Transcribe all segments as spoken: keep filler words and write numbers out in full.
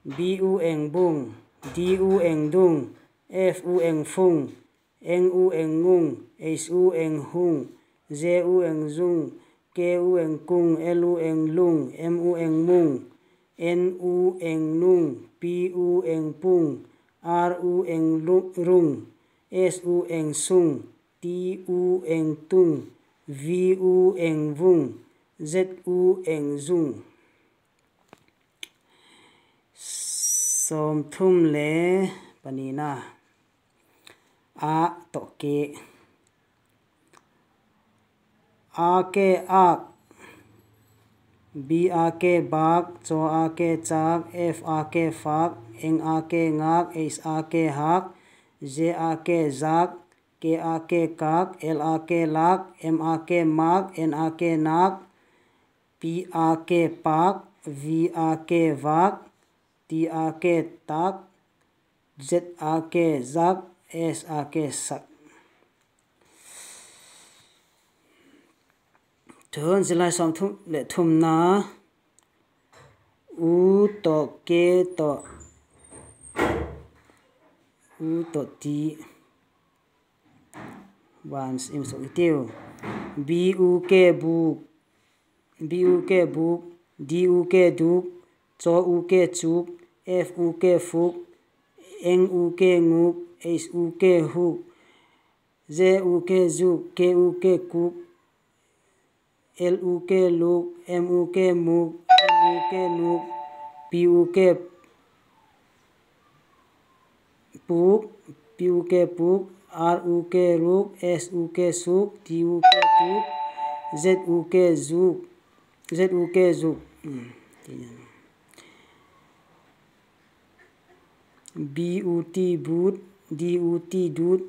B U eng bung, D U eng dung, F U eng fung, N U eng ngung, H U eng hung, J U eng zung, K U eng kung, L U eng lung, M U eng mung, N U eng nung, P U eng pung, R U eng lu-, rung, S U eng sung, T U eng tung, V U eng vung, Z U eng zung. Sawmthum le panina. A tawh ke. A ke ak, B a ke bak, chaw a ke chak, F a ke fak, eng a ke ngak, H a ke hak, J a ke jak, K a ke kak, L a ke lak, M a ke mak, N a ke nak, P a ke pak, V a ke vak, T a ke tak, Z a ke zak, S a ke sak. Tun zilai sawmthum le thumna. U tawh ke tawh, u tawh ti. Van sim suk i tiu. B U ke buk, B U ke buk, D U ke duk, chaw u ke chuk, F u ke fuk, eng u ke nguk, H u ke huk, J u ke juk, K u ke kuk, L u ke luk, M u ke muk, N u ke nuk, P u ke puk, P u ke puk, R u ke ruk, S u ke suk, T u ke tuk, Z u ke zuk, Z u ke zuk. B u ti but, D u ti dut,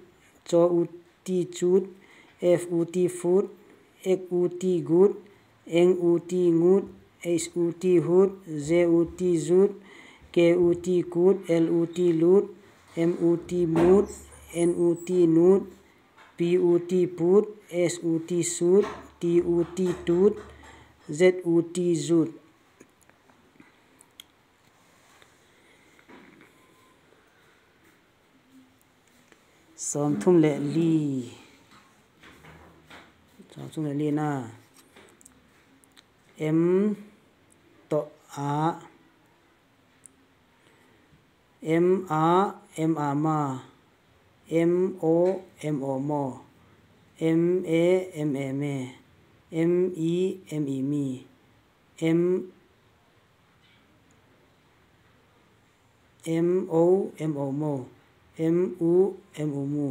chaw u ti chut, F u ti fut, X u ti gut, eng u ti ngut, H u ti hut, J u ti jut, K u ti kut, L u ti lut, M u ti mut, N u ti nut, P u ti put, S u ti sut, T u ti tut, Z u ti zut. Sawmthum le li. Sawmthum le lina. M tawh a. M a, M a ma. M o, M o mo. M e, M e me. M i, M i mi. M M o, M o mo. M u, M u mu.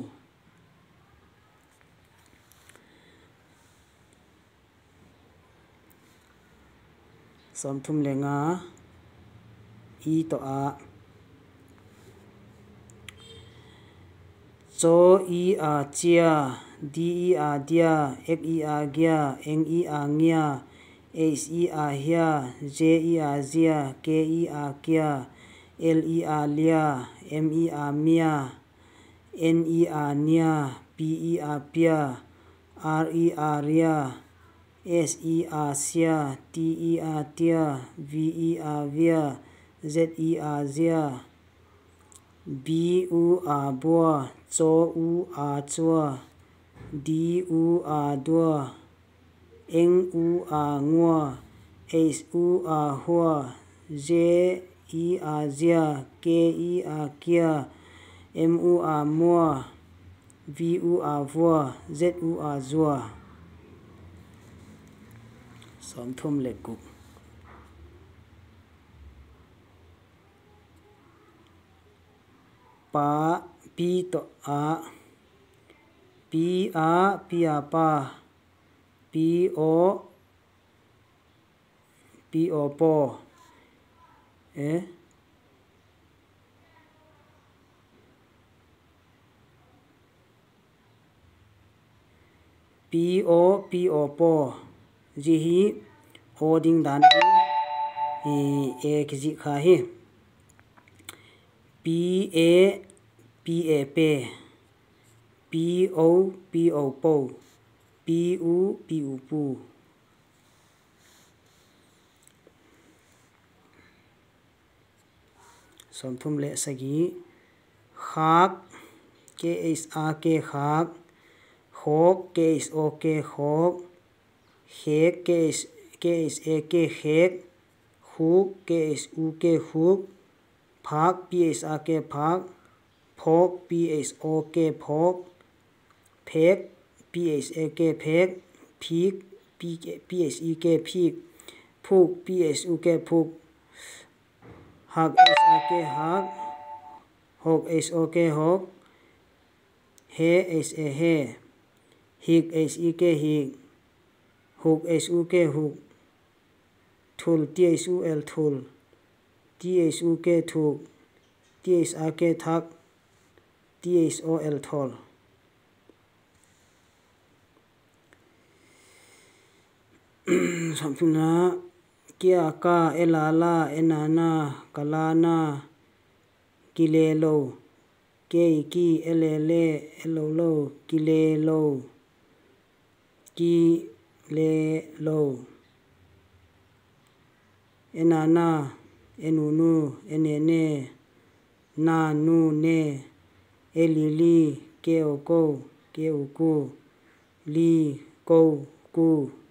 Sawmthum le nga. I tawh a. Chaw i a chia, D i a dia, X i a gia, eng i a ngia, H i a hia, J i a zia, K i a kia, L i a lia, M i a mia, N i a nia, P i a pia, R i a ria, S i a sia, T i a tia, V i a via, Z i a zia. B u a bua, chaw u a chua, D u a dua, eng u a ngua, H u a hua, J i a zia, K i a kia, M u a mua, V u a vua, Z u a zua. Sawmthum le guk. Pa, pi tawh a. Pi a, pi a pa. Pi o, pi o po. E. Pi o, pi o po. Zia hi o ding dan hi, e, e kizik kha hi. Pi e, pi e pe. Pi o, pi o po. Pi u, pi u pu. Sawmthum le sagi. Khâk, K H A K, khâk. Khawk, K H O K, khawk. Khêk, K H A K, khêk. Khûk, K H U K, khûk. Phâk, P H A K, phâk. Phawk, P H O K, phawk. Phêk, P H A K, phêk. Phîk, P H E K, phîk. Phûk, P H U K, phûk. Hak, H A K, hak. Hok, H O K, hok. He, H A, he. Hik, H I K, hik. Huk, H U K, huk. Thul, T H U L, thul. T H U K, thuk. T H A K, thak. T H O L, thol. Sawmthumna, ki a ka, e la la, e na na, ka la na, kile lo. Ke i ki, e le le, e lo lo, kile lo. Kile lo. E na na, e nu nu, e ne ne, na nu ne, e li li, ke o ko, ke u ku, li ko ku.